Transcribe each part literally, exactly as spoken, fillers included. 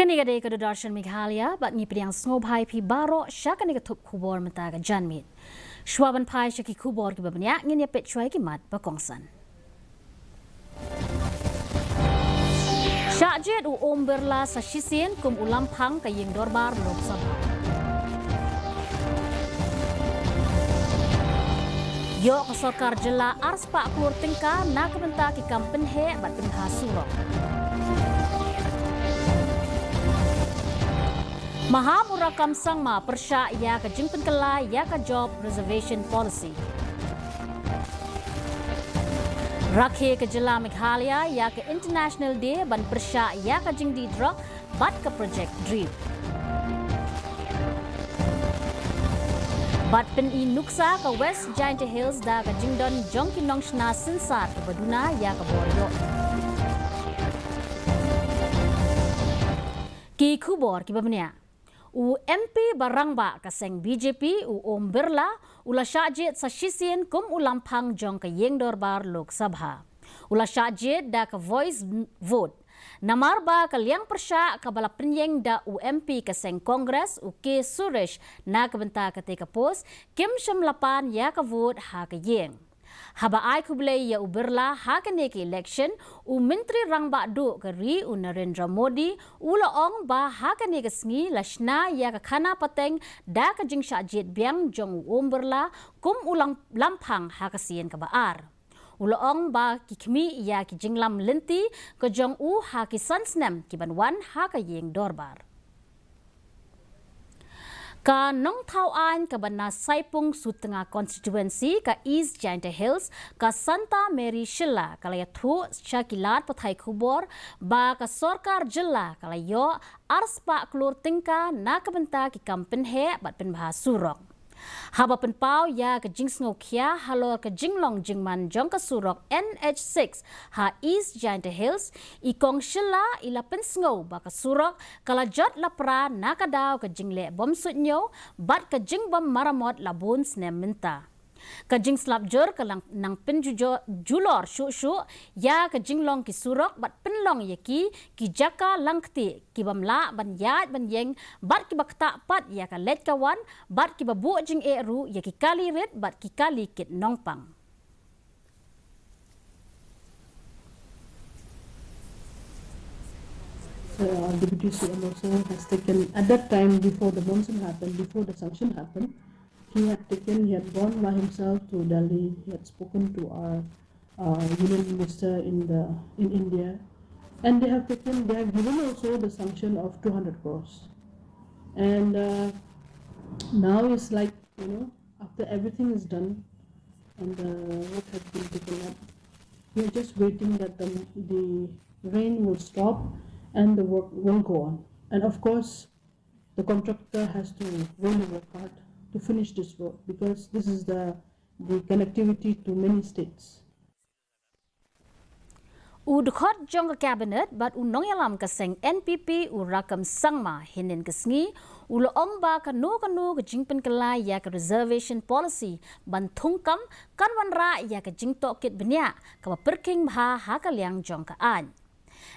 Kane ka dei ka Doordarshan Meghalaya, bad ngi pdiang sngewbha ïa phi baroh sha kane ka thup khubor mynta ka janmiet. Shuwa ban phai sha ki khubor kiba bniah, ngin ïa peit shuwa ïa ki mat ba kongsan. Shah jied u Om Birla sa shisien kum u lamphang ka ïing dorbar Lok Sabha. Ïoh ka sorkar jylla ar spah klur tyngka na ka bynta ki kam pynheh bad pynbha surok. Maham u Rakkam Sangma pyrshah ïa ka jingpynkylla ïa ka job reservation policy. Rakhe ka jylla Meghalaya ïa ka International Day ban pyrshah ïa ka jingdih drok bad ka Project DREAM. Bad pyni nuksa ka West Jaintia Hills da ka jingdon jong ki nongshna synsar kiba duna ïa ka bor ïoh. Ki khubor kiba bniah. U M P ba rangbah ka seng B J P, u Om Birla, u la shah jied sa shisien kum u lamphang jong ka ïing dorbar Lok Sabha. U la shah jied da ka voice vote. Namar ba ka liang pyrshah kaba la pynïeng da u M P ka seng Congress, u K Suresh, na ka bynta katei ka post, kim shym la pan ïa ka vote ha ka ïing. Haba ai khublei ïa u Birla ha kane ka election, u Myntri Rangbah Duh ka ri, u Narendra Modi, u la ong ba ha kane ka sngi la shna ïa ka khana pateng da ka jingshah jied biang jong u Om Birla kum u lang-, lamphang ha ka sien kaba ar. U la ong ba ki khmih ïa ki jinglam lynti ka jong u ha ki san snem kiban wan ha ka ïing dorbar. Ka nongthaw aiñ kaba na Saipung Sutnga constituency ka East Jaintia Hills, ka Santa Mary Shylla, ka la ïathuh sha ki lad pathai khubor ba ka sorkar jylla ka la ïoh ar spah klur tyngka na ka bynta ki kam pynheh bad pynbha surok. Haba pynpaw ïa ka jingsngewkhia halor ka jinglong jingman jong ka surok N H six ha East Jaintia Hills, i Kong Shylla i la pynsngew ba ka surok ka la jot la pra na ka daw ka jingleh bym suidñiew bad ka jingbym maramot la bun snem mynta. Ka jingslap jur ka la nang pynjulor shuh shuh ïa ka jinglong ki surok bad pynlong ïa ki ki jaka langktieh kibym lah ban ïaid ban ïeng bad kiba ktah pat ïa ka leit ka wan bad kiba buh jingeh ruh ïa ki kali rit bad ki kali kit nongpang. So, uh, Deputy C M also has taken, at that time, before the monsoon happened, before the sanction happened, he had taken, he had gone by himself to Delhi. He had spoken to our uh, Union Minister in the, in India, and they have taken, they have given also the sanction of two hundred crores, and uh, now it's like, you know, after everything is done and the work has been taken up, we are just waiting that the, the rain will stop and the work will go on. And of course, the contractor has to really work hard to finish this road because this is the, the connectivity to many states. U dkhot jong ka Cabinet bad u nongïalam ka seng N P P, u Rakkam Sangma, hynnin ka sngi u la ong ba kano kano ka jingpynkylla ïa ka reservation policy ban thungkam kan wanrah ïa ka jingtohkit bniah kaba pyrkhing bha ha ka liang jong ka aiñ.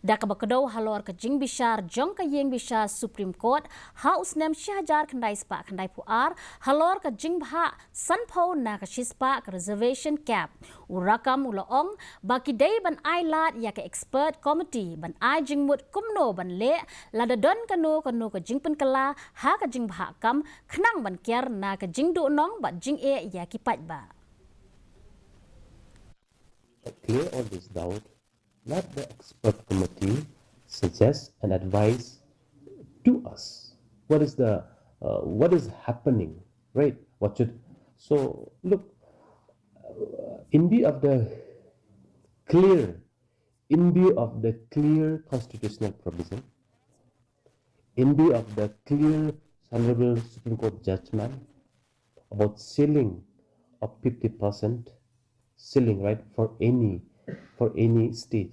Da kaba kdew halor ka jingbishar jong ka ïing bishar Supreme Court ha u snem shi hajar khyndai spah khyndai phew ar halor ka jingbhah sanphew na ka shispah ka reservation cap, u Rakkam u la ong ba ki dei ban ai lad ïa ka expert committee ban ai jingmut kumno ban leh lada don kano kano ka jingpynkylla ha ka jingbhah kam khnang ban kiar na ka jingduhnong bad jingeh ïa ki paidbah. Clear all this doubt, let the expert committee suggest and advise to us what is the, uh, what is happening, right? What should, so look, uh, in view of the clear, in view of the clear constitutional provision, in view of the clear Honorable Supreme Court judgment about ceiling of fifty percent ceiling, right, for any, for any state.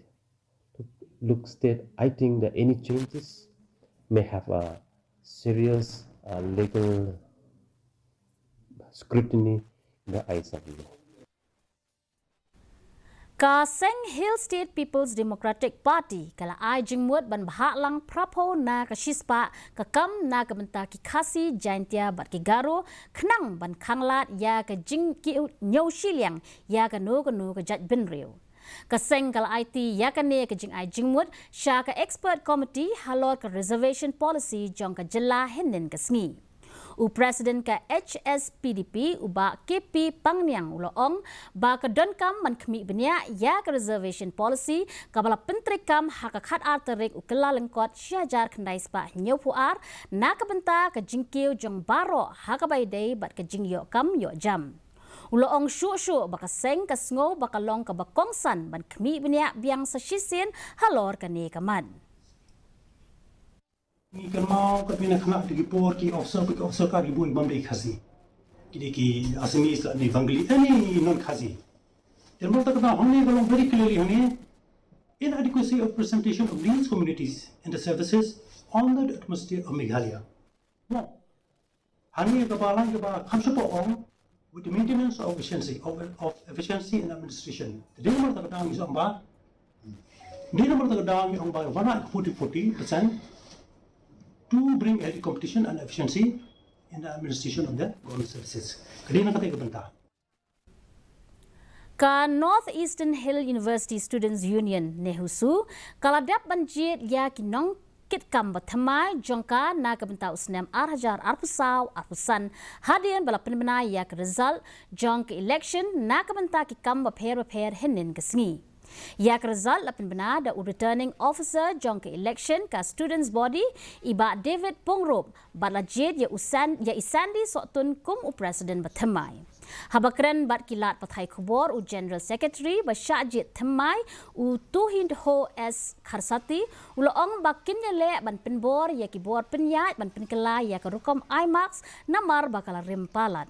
Look, state, I think that any changes may have a serious, uh, legal scrutiny in the eyes of the law. Ka seng Hill State People's Democratic Party ka la ai jingmut ban bhah lang phraphew na ka shispah ka kam na ka bynta ki Khasi, Jaintia bad ki Garo khnang ban khanglad ïa ka jingkiew shiliang ïa kano kano ka jaitbynriew. Ka seng ka la aiti ïa kane ka jingai jingmut sha ka expert committee halor ka reservation policy jong ka jylla hynnin ka sngi. U President ka H S P D P, u Bah K P Pangniang, u la ong ba ka donkam ban khmih bniah ïa ka reservation policy kaba la pyntreikam ha ka khatar tarik u Kyllalyngkot shi hajar khyndai spah hynñiewphew ar na ka bynta ka jingkiew jong baroh ha kaba ïadei bad ka jingïoh kam ïoh jam. U la ong shuh shuh ba ka seng ka sngew ba ka long kaba kongsan ban khmih bniah biang sa shisien halor kane ka mat. Ngi kynmaw katne na khynnah ki por ki officer, ki officer ka ki bun bym dei Khasi. Ki dei ki Assamese, ki dei Bengali, any non-Khasi. Te namar kata ka daw hangne ka long very clearly hangne, inadequacy of presentation of these communities in the services on the atmosphere of Meghalaya. Mo, hangne kaba lang kaba kham shapoh ong, with the maintenance of efficiency, of, of efficiency in administration. Te dei namar kata ka daw ngi ong ba, dei namar kata ka daw ngi ong ba wan forty, forty percent to bring healthy competition and efficiency in the administration of the government services. Ka dei na kata ka bynta. Ka North Eastern Hill University Students Union, NEHUSU, ka la dep ban jied ïa ki nongkitkam ba thymmai jong ka na ka bynta u snem ar hajar arphew saw arphew san, hadien ba la pynbna ïa ka result jong ka election na ka bynta ki kam bapher bapher hynnin ka sngi. Ïa ka result la pynbna da u returning officer jong ka election ka students body, i Bah David Pyngrope, bad la jied ïa u San-, ïa i Sandy Sohtun kum u president ba thymmai. Haba kren bad ki lad pathai khubor u General Secretary ba shah jied thymmai u Tuhinho S Kharsati, u la ong ba kin ïaleh ban pynbor ïa ki bor pynïaid ban pynkylla ïa ka rukom ai marks namar ba ka la rim palat.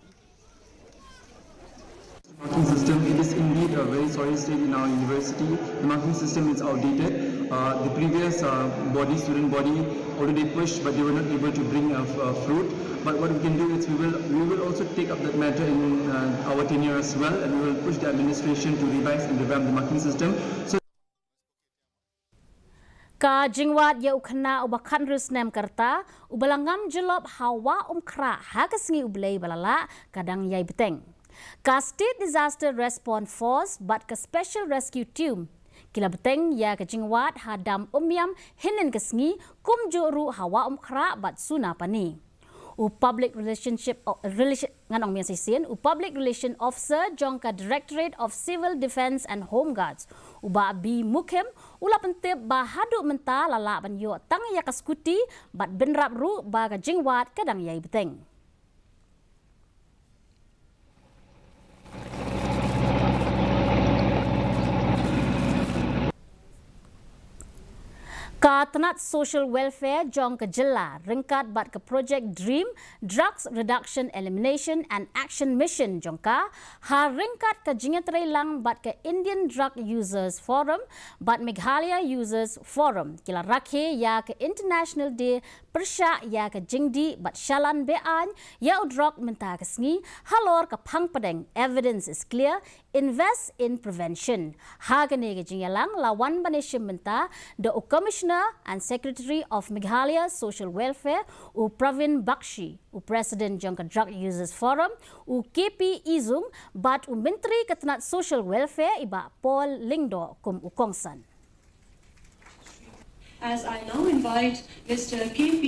Marking system, it is indeed a very sorry state in our university. The marking system is outdated. Uh, the previous uh, body, student body, already pushed, but they were not able to bring a, a fruit. But what we can do is we will we will also take up that matter in uh, our tenure as well, and we will push the administration to revise and revamp the marking system. So Ka jingwad ïa u khynnah uba khathynriew snem ka rta, uba la ngam jyllop ha Wah Umkhrah ha ka sngi U Blei ba la lah, ka dang ïai bteng. Ka State Disaster Response Force bad ka Special Rescue Team ki la bteng ïa ka jingwad ha dam Umiam hynnin ka sngi, kumjuh ruh ha Wah Umkhrah bad Sunapani. U Public Relationship, o, Relation, ngan ong biang shisien, u Public Relation Officer jong ka Directorate of Civil Defence and Home Guards, u Bah B Mukhim, u la pyntip ba haduh mynta la lah ban ïoh tang ïa ka scooty bad bynrap ruh ba ka jingwad ka dang ïai bteng. Ka tnat Social Welfare jong ka jylla ryngkat bad ka Project DREAM, Drugs Reduction, Elimination and Action Mission jong ka, ha ryngkat ka jingïatreilang bad ka Indian Drug Users Forum bad Meghalaya Users Forum, ki la rakhe ïa ka International Day pyrshah ïa ka jingdih bad shalan be-aiñ ïa u drok mynta ka sngi, halor ka phang pdeng Evidence is Clear, Invest in Prevention. Ha kane ka jingïalang la wan ban ïashim bynta da u Commissioner and Secretary of Meghalaya Social Welfare, u Pravin Bakshi, u President jong ka Drug Users Forum, u K P Izung, bad u Myntri ka tnat Social Welfare, i Bah Paul Lyngdoh, kum u kongsan. As I now invite Mister K P.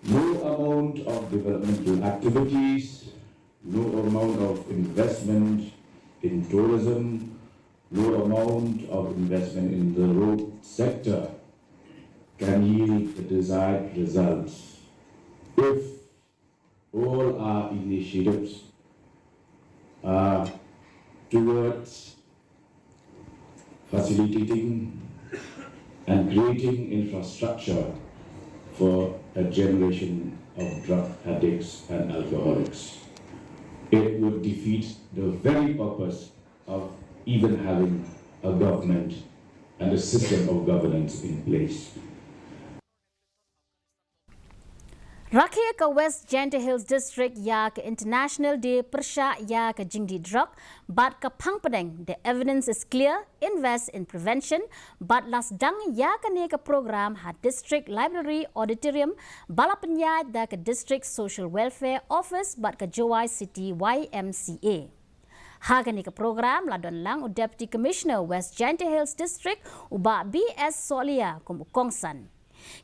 No amount of developmental activities, no amount of investment in tourism, no amount of investment in the road sector can yield the desired results if all our initiatives are towards facilitating and creating infrastructure for a generation of drug addicts and alcoholics. It would defeat the very purpose of even having a government and a system of governance in place. Rakhe ka West Jaintia Hills District ïa ka International Day pyrshah ïa ka jingdih drok bad ka phang pdeng The Evidence is Clear, Invest in Prevention, bad la sdang ïa kane ka program ha District Library Auditorium ba la pynïaid da ka District Social Welfare Office bad ka Jowai City Y M C A. Ha kane ka program la don lang u Deputy Commissioner West Jaintia Hills District, u Bah B S Sohliya, kum u kongsan.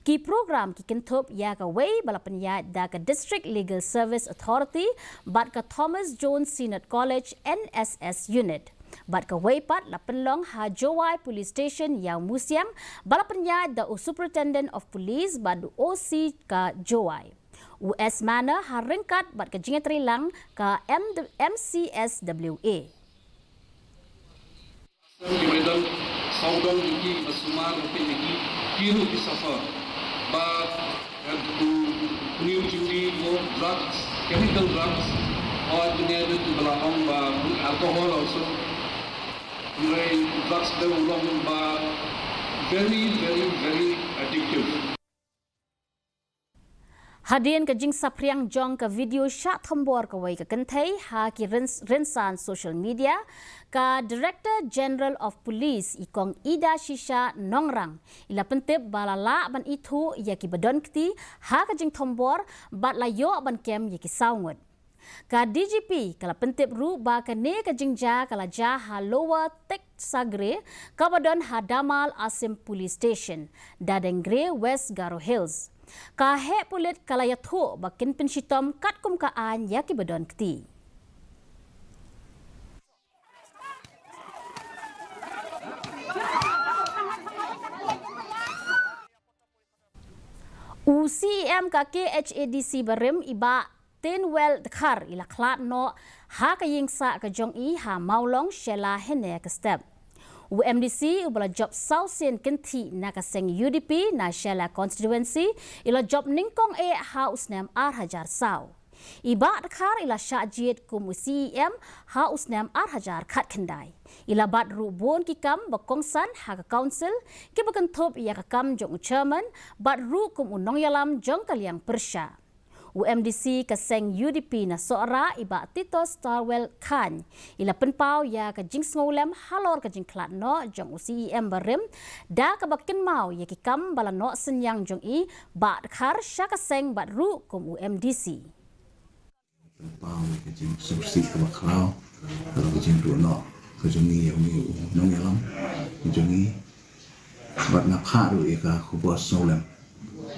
Ki program ki kynthup ïa kawei ba la pynïaid da ka District Legal Service Authority bad ka Thomas Jones Synod College N S S Unit. Bad kawei pat la pynlong ha Jowai Police Station Ïawmusiang ba la pynïaid da u Superintendent of Police bad u O C ka Jowai, u S Manor, ha ryngkat bad ka jingïatreilang ka M-, M C S W A. Ki ba dang sawdong ïa ki, ba sumar ïa ki, ïa ki ruh ki suffer. Ba, eh, u, u, u jingdih mo drugs, chemical drugs, or the other to ba la ong ba alcohol also. Hynrei drugs te u long ba very, very, very addictive. Hadien ka jingsaphriang jong ka video shah thombor kawei ka kynthei ha ki ryns-, rynsan social media, ka Director General of Police, i Kong Ida Shisha Nongrang, i la pyntip ba la lah ban ithuh ïa ki ba don kti ha ka jingthombor bad la ïoh ban kem ïa ki saw ngut. Ka D G P ka la pyntip ruh ba kane ka jingjia ka la jia ha Lower Teksagre, kaba don ha Damal Asim Police Station, Dadengre, West Garo Hills. Ka heh pulit ka la ïathuh ba kin pynshitom katkum ka aiñ ïa ki ba don kti. U C E M ka K H A D C barim, i Bah Tinwel Dkhar, i la khlad noh ha ka ïing sah ka jong i ha Mawlong, Shella, hynne ka step. U M D C uba la jop saw sien kynthih na ka seng U D P na Shella constituency, i la jop nyngkong eh ha u snem ar hajar saw. I Bah Dkhar i la shah jied kum u C E M ha u snem ar hajar khatkhyndai. I la bat ruh bun ki kam ba kongsan ha ka council, ki ba kynthup ïa ka kam jong u chairman, bat ruh kum u nongïalam jong ka liang pyrshah. U M D C ka seng U D P na Sohra, i Bah Titos Starwell Chyne, i la pynpaw ïa ka jingsngewlem halor ka jingkhlad noh jong u C E M barim, da kaba kynmaw ïa ki kam ba la noh synñiang jong i Bah Dkhar sha ka seng bat ruh kum u M D C. Pynpaw ïa ka jingsngewsih kaba khraw, halor ka jingduh noh ka jong ngi ïa une u nongïalam ka jong ngi. Bad nga phah ruh ïa ka khubor sngewlem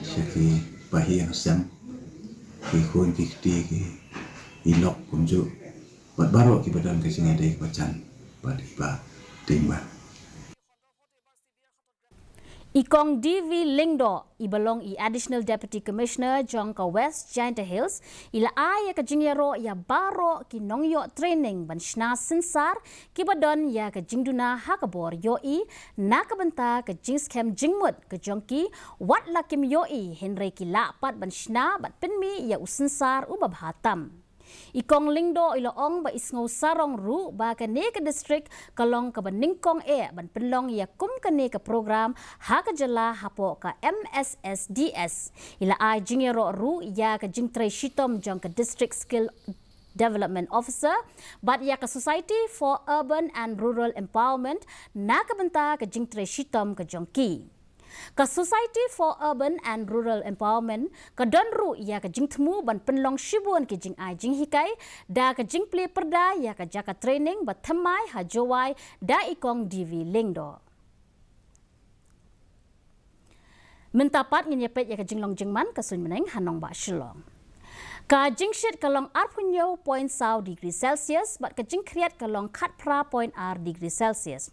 sha ki bahaïing hasem, ki khun ki kti, ki, i lok kumjuh, bad baroh ki ba don ka jingïadei kaba jan bad i Bah Tinwel. I Kong D V Lyngdoh, i ba long i Additional Deputy Commissioner jong ka West Jaintia Hills, i la ai ïa ka jingïaroh ïa baroh ki nongïoh training ban shna synsar, ki ba don ïa ka jingduna ha ka bor ïohi na ka bynta ka jingskhem jingmut ka jong ki, wat la kim ïohi hynrei ki lah pat ban shna bad pynmih ïa u synsar uba bha tam. I Kong Lyngdoh i la ong ba i sngew sarong ruh ba kane ka district ka long kaba nyngkong eh ban pynlong ïa kum kane ka program ha ka jylla hapoh ka M S S D S. I la ai jingïaroh ruh ïa ka jingtrei shitom jong ka District Skill Development Officer bad ïa ka Society for Urban and Rural Empowerment na ka bynta ka jingtrei shitom ka jong ki. Ka Society for Urban and Rural Empowerment ka don ruh ïa ka jingthmu ban pynlong shibun ki jingai jinghikai da ka jingplie pyrda ïa ka jaka training ba thymmai ha Jowai da i Kong D V Lyngdoh. Mynta pat ngin ïa peit ïa ka jinglong jingman ka suiñ bneng ha nongbah Shillong. Ka jingshit ka long arphew hynñiew point saw degree Celsius bad ka jingkhriat ka long khatphra point ar degree Celsius.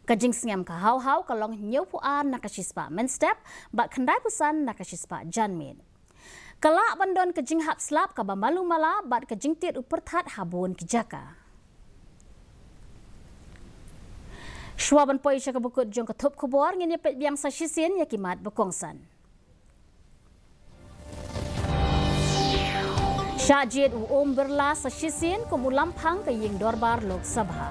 Ka jingsngem ka hawhaw ka long hynñiewphew ar na ka shispah mynstep bad khyndaiphew san na ka shispah janmiet. Ka lah ban don ka jinghap slap kaba malu mala bad ka jingtied u pyrthat ha bun ki jaka. Shuwa ban poi sha kaba kut jong ka thup khubor, ngin ïa peit biang sa shisien ïa ki mat ba kongsan. Shah jied u Om Birla sa shisien kum u lamphang ka ïing dorbar Lok Sabha.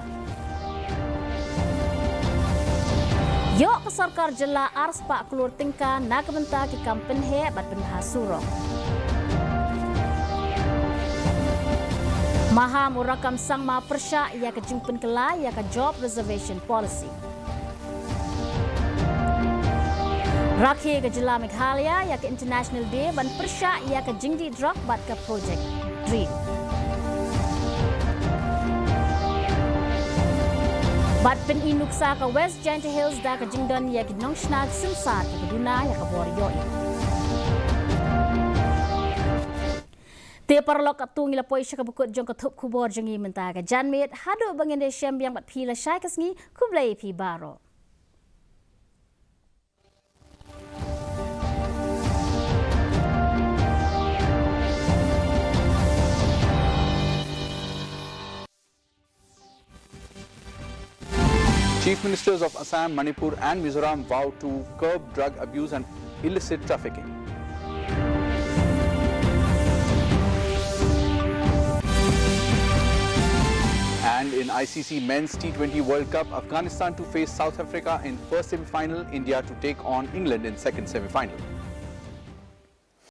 Ïoh ka sorkar jylla ar spah klur tyngka na ka bynta ki kam pynheh bad pynbha surok. Maham u Rakkam Sangma pyrshah ïa ka jingpynkylla ïa ka Job Reservation Policy. Rakhe ka jylla Meghalaya ïa ka International Day ban pyrshah ïa ka jingdih drok bad ka Project Dream. Bad pyni nuksa ka West Jaintia Hills da ka jingdon ïa ki nongshna ki synsar kiba duna ïa ka bor ïohi. Te paralok, katto ngi la poi sha kaba kut jong ka thup khubor jong ngi mynta ka janmiet. Haduh ba ngin ïashem biang bad phi lashai ka sngi, khublei phi baroh. Chief Ministers of Assam, Manipur and Mizoram vow to curb drug abuse and illicit trafficking. And in I C C Men's T twenty World Cup, Afghanistan to face South Africa in first semi-final, India to take on England in second semi-final.